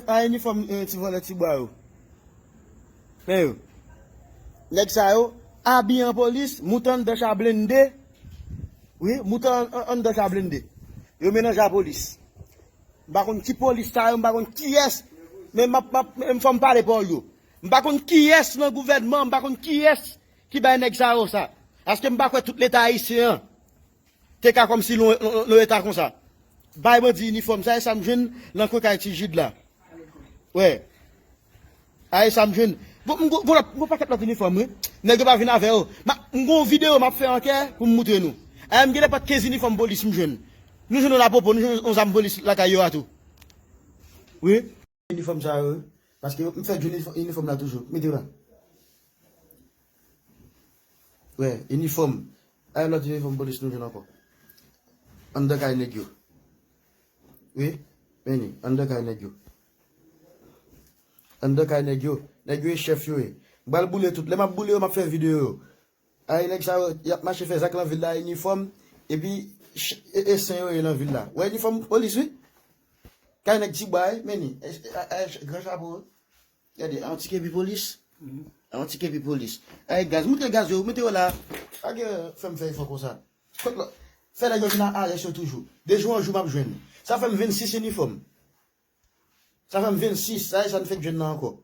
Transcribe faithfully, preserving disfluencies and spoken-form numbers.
A inifòm, eh, ti vòlè ti bwa yo. Men yo. Nèg sa yo abiye an polis, moute anndan cha blende. Wi, moute an- an- anndan cha blende. Yo melanje a polis. M pa konn ki polis sa yo, m pa konn kiyès. Men m ap- m ap- men fò m pale pawòl yo. M pa konn kiyès nan gouvènman, m pa konn kiyès ki bay nèg sa yo sa. Paske m pa kwè tout leta ayisyen an te ka kòmsi lon leta konsa. Bay bandi inifòm, sa e sa m jwenn nan kwen kay Ti Jid la. Wè. A e sa m jwenn. Bon, m gon- gon lòt- gon pakèt lòt inifòm, wi. Nèg yo pa vin avè yo. Ma- M gon videyo m ap fè ankè pou m moutre nou. A m gen de pat kenz inifòm polis m jwenn. Nou jwenn yon lapopo, nou jwenn yon zam polis lakay yo a tou. Wi. Inifòm sa yo, wi. Paske m fèk jwenn inifò- inifòm la toujou. Mete yo la. Wè, inifòm. A yon lòt inifòm polis nou jwenn ankò. Anndan kay nèg yo. Wi, men li, anndan kay nèg yo. Anndan kay nèg yo. Nèg yo e chèf yo ye. M pral boule tout. Lè m ap boule yo, m ap fè videyo yo. Ay, nèg sa yo, y ap mache fè zak lan vil la, inifòm. Epi, ch- e- e sen yo ye lan vil la. Wè inifòm polis, wi. Kay nèg ti bwa, wi, men li. E- e- e- gran chapo, wi. Gade, a yon ti kepi polis. A yon ti kepi polis. Ay, gaz, moutre gaz yo, mete yo la. Pa gen fè m fè efò konsa. Kot lò? Fè nèg yo vin a arès yo toujou. De jou an jou m ap jwenn. Sa fè m vennsis inifòm. Sa fè m vennsis, sa e sa n fèk jwenn nan ankò.